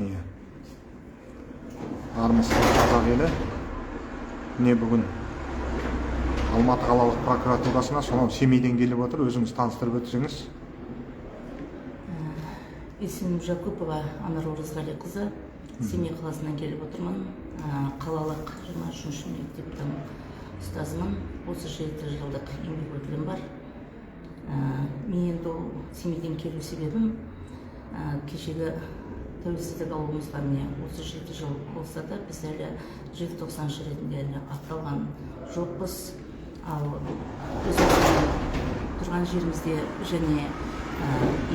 Иә. Армысыз, қазақ елі! Міне, бүгін Алматы қалалық прокуратурасына сонау Семейден келіп отыр. Өзіңіз таныстырып өтсеңіз. Есімім Жакупова Анар Оразғалиқызы, Семей қаласынан келіп отырмын. Қалалық 23 мектептің ұстазымын, 37 жылдық еңбек өтілім бар. Мен енді ол Семейден келу себебім, кешегі тәуелсіздік алуымызға, міне, 37 жыл болса да, біз әлі желтоқсаншы ретінде әлі ақталған жоқпыз. Ал өзіміздің тұрған жерімізде және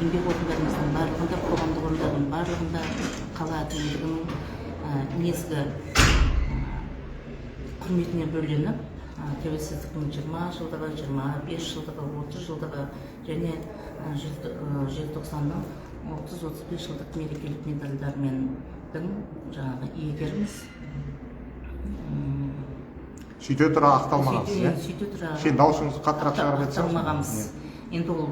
еңбек орындарымыздың барлығында, қоғамдық орындардың барлығында қала әкімдігінің негізгі құрметіне бөленіп, тәуелсіздіктің 20 жылдығы, 25 жылдығы, 30 жылдығы және желтоқсанның 30-35 жылдық мерекелік медальдармендің жаңағы иегеріміз. Сөйте тұра ақталмағансыз, иә? Сөйте тұра Кішкене дауысыңызды қаттырақ шығарып айтсаңыз. ақталмағанбыз. Енді ол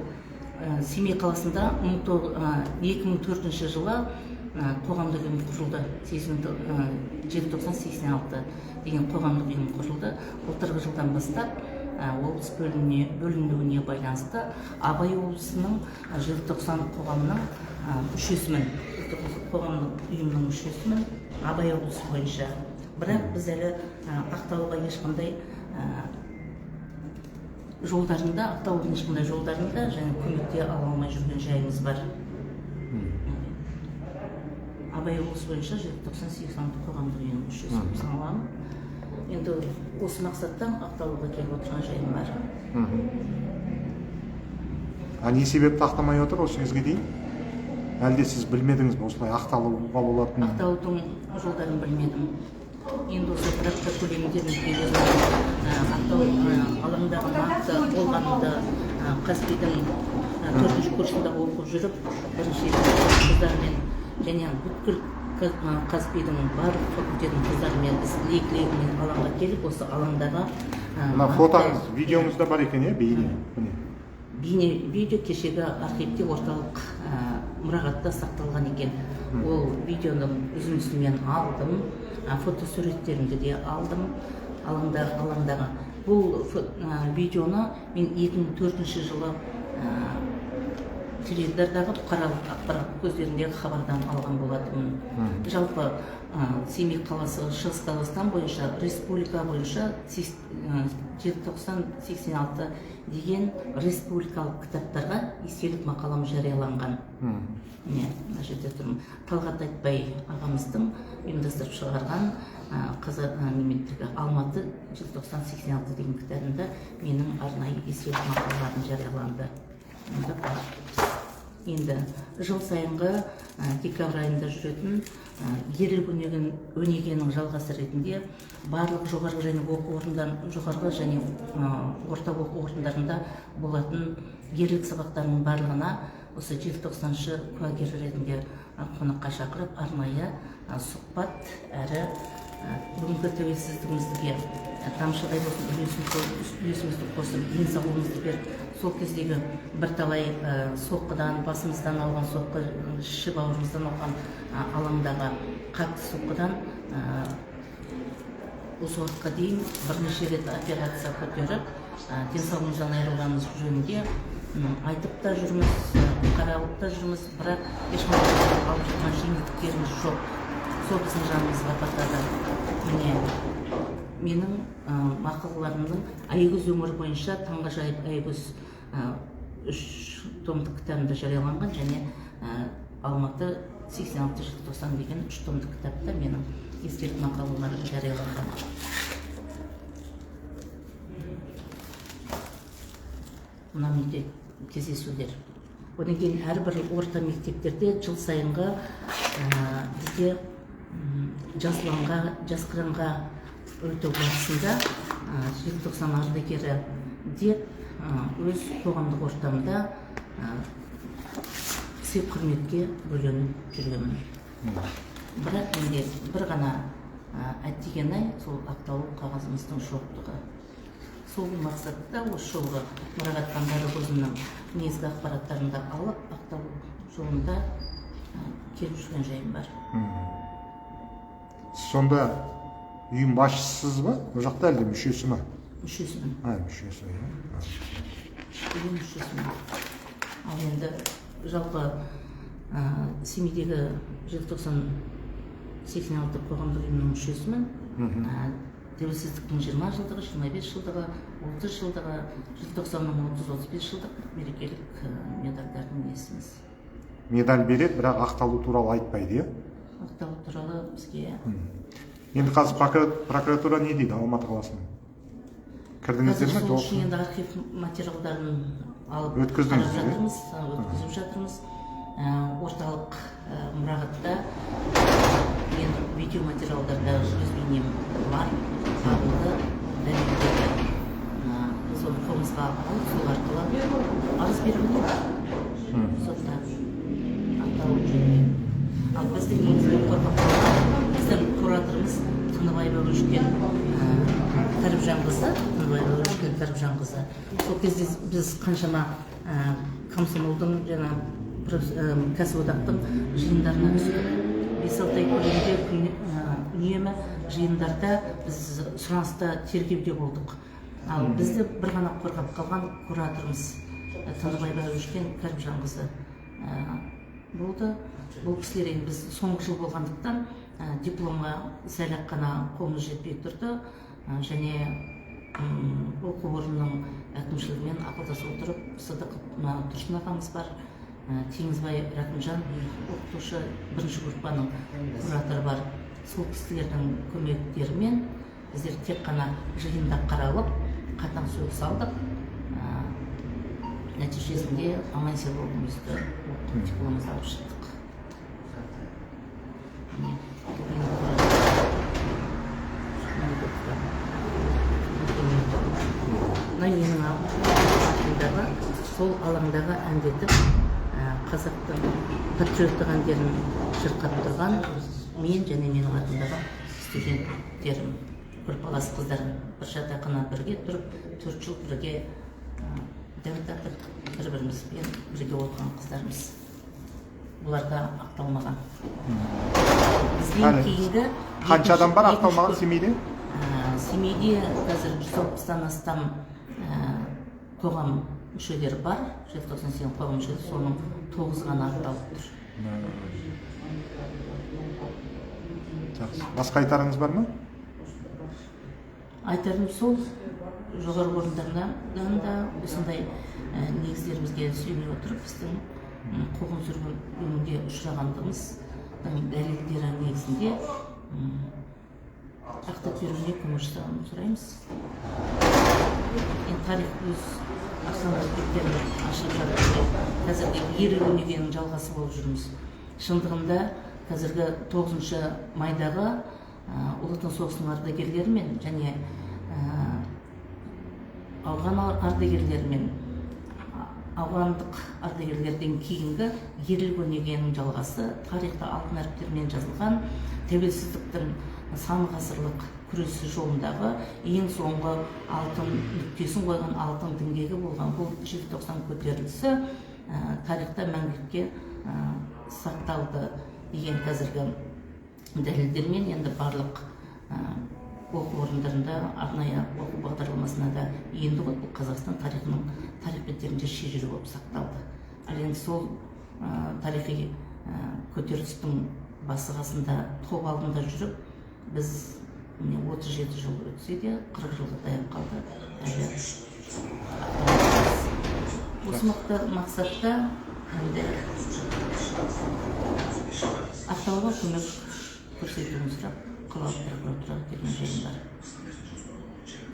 Семей қаласында 2004 жылы қоғамдық ұйым құрылды, Желтоқсан 86 деген қоғамдық ұйым құрылды. Былтырғы жылдан бастап облыс бөлінуіне байланысты Абай облысының Желтоқсан қоғамының мүшесімін, Желтоқсан қоғамдық ұйымның мүшесімін Абай облысы бойынша. Бірақ біз әлі ақталуға ешқандай жолдарында, ақтаудың ешқандай жолдарында және көмекте ала алмай жүрген жайымыз бар. Абай облысы бойынша Желтоқсан 86 қоғамдық ұйымының мүшесі болып саналамын. Енді осы мақсатта ақталуға келіп отырған жайым бар. А не себепті ақтамай отыр осы кезге дейін? Әлде сіз білмедіңіз бе осылай ақталуға болатынын? Ақталудың жолдарын білмедім. Енді осы бір апта көлемінде мінекей өзімнің ақтау алаңдағы нақты болғанымды, ҚазПИ-дің төртінші курсында оқып жүріп, бірінші қыздармен және бүткіл ҚазПИ-дің барлық факультетінің қыздарымен біз лек легімен алаңға келіп, осы алаңдағы Мына фотоңыз, видеоңыз да бар екен, иә, бейне, міне. Бейне видео кешегі архивте, орталық мұрағатта сақталған екен. Ол видеоның үзіндісін мен алдым, фотосуреттерімді де алдым. Алаңдағы бұл видеоны мен 2004 жылы теледидардағы бұқаралық ақпарат көздеріндегі хабардан алған болатынмын. Жалпы Семей қаласы, Шығыс Қазақстан бойынша, республика бойынша Желтоқсан 86 деген республикалық кітаптарға естелік мақалам жарияланған. Міне, мына жерде тұрмын. Талғат Айтбай ағамыздың ұйымдастырып шығарған қазақ неметтегі Алматы Желтоқсан 86 деген кітабында менің арнайы естелік мақалаларым жарияланды. Онда бар. Енді жыл сайынғы декабрь айында жүретін ерлік өнегенің жалғасы ретінде барлық жоғарғы және оқу орындар, жоғарғы және орта оқу орындарында болатын ерлік сабақтарының барлығына осы желтоқсаншы куәгер ретінде қонаққа шақырып, арнайы сұхбат әрі бүгінгі тәуелсіздігімізге тамшыдай болсын үлесімізді қосып, денсаулығымызды беріп, сол кездегі бірталай соққыдан, басымыздан алған соққы, іші бауырымыздан алған алаңдағы қатты соққыдан осы уақытқа дейін бірнеше рет операция көтеріп, денсаулығымыздан айырылғанымыз жөнінде айтып та жүрміз, қаралып та жүрміз, бірақ ешқандай алып жатқан жеңілдіктеріміз жоқ. Сол біздің жанымызға батады. Міне, менің мақалаларымның Аягөз өңірі бойынша «Таңғажайып Аягөз» үш томдық кітабында жарияланған және «Алматы 86 желтоқсан» деген үш томдық кітапта менің естелік мақалаларым жарияланған. Мына мектеп кездесулер. Одан кейін әрбір орта мектептерде жыл сайынғы бізде жас ұланға, жас қыранға өту барысында желтоқсан ардагері деп өз қоғамдық ортамда сый құрметке бөленіп жүремін. Бірақ менде бір ғана әттеген-ай, сол ақталу қағазымыздың жоқтығы. Сол мақсатта осы жолғы мұрағаттан барып, өзімнің негізгі ақпараттарымды алып, ақталу жолында келіп жүрген жайым бар. Сонда ұйым басшысысыз ба ол жақта, әлде мүшесі ма? Мүшесімін. А, мүшесі, иә. Ұйым мүшесімін. Ал енді жалпы Семейдегі Желтоқсан 86 қоғамдық ұйымының мүшесімін. Тәуелсіздіктің 20 жылдығы, 25 жылдығы, 30 жылдығы, Желтоқсанның 30-35 жылдық мерекелік медальдардың иесіміз. Медаль береді, бірақ ақталу туралы айтпайды, иә? Ақталу туралы бізге Енді қазір прокуратура не дейді Алматы қаласының? Кірдіңіздер Қазір ме? сол үшін енді архив материалдарын алып Өткіздіңіз, қарап иә? жатырмыз, өткізіп жатырмыз. Орталық мұрағатта енді видеоматериалдарда өз бейнем бар, табылды, дәлелдері. Соны қолымызға алып, сол арқылы арыз беріп отырмыз сотта ақталу жөнінде. Ал біздің негізгі қорғап қалған біздің кураторымыз Тыныбаева Өшкен Кәріпжанқызы, Тыныбаева Өшкен Кәріпжанқызы. Сол кезде біз қаншама комсомолдың жаңа кәсіподақтың жиындарына түстік. 5-6 ай көлемінде үнемі жиындарда біз сұраныста, тергеуде болдық. Ал бізді бір ғана қорғап қалған кураторымыз Тыныбаева Өшкен Кәріпжанқызы болды. Бұл кісілер енді біз соңғы жыл болғандықтан, дипломға сәл ақ қана қолымыз жетпей тұрды. Және оқу орнының әкімшілігімен ақылдаса отырып, Сыдықов мына Тұрсын ағамыз бар, Теңізбай Рақымжан оқытушы, бірінші группаның кураторы бар. Сол кісілердің көмектерімен біздер тек қана жиында қаралып, қатаң сөгіс алдық. Нәтижесінде аман есен оқуымызды оқып, дипломымызды алып шықтық. Міне, бұл менің кураторым. Мына менің артымдағы сол алаңдағы әндетіп, қазақтың патриоттық әндерін шырқап тұрған мен және менің артымдағы студенттерім, группалас қыздарым. Бір жатақхана бірге тұрып, 4 жыл бірге дәм татып, бір бірімізбен бірге оқыған қыздарымыз. Бұлар да ақталмаған. Бізден кейінгі Қанша адам бар екінші ақталмаған Семейде? Семейде қазір 160-тан астам қоғам мүшелері бар. Желтоқсан сен қоғам мүшелері, соның 9 ғана ақталып тұр. Жақсы. Басқа айтарыңыз бар ма? Айтарым сол, жоғарғы орындардан да осындай негіздерімізге сүйене отырып, біздің қуғын сүргінге ұшырағандығымыздың дәлелдері негізінде ақтап беруіне көмек жасауын сұраймыз. Енді тарих өз арсалдық беттерін ашып жатыр. Қазіргі ерлік өнегенің жалғасы болып жүрміз. Шындығында қазіргі 9 майдағы Ұлы Отан соғысының ардагерлерімен және ауған ардагерлерімен, ауғандық ардагерлерден кейінгі ерлік өнегенің жалғасы, тарихта алтын әріптермен жазылған тәуелсіздіктің сан ғасырлық күресі жолындағы ең соңғы алтын нүктесін қойған, алтын діңгегі болған бұл Желтоқсан көтерілісі тарихта мәңгілікке сақталды деген қазіргі дәлелдермен енді барлық оқу орындарында арнайы оқу бағдарламасына да енді ғой, бұл Қазақстан тарихының тарих беттерінде шежіре болып сақталды. Ал енді сол тарихи көтерілістің басы қасында, топ алдында жүріп, біз міне 37 жыл өтсе де, 40 жылға таяп қалды, әлі ақталмағанбыз. Осы мақсатта енді ақтауға көмек көрсетуін сұрап қалалық прокуратураға келген жайым бар.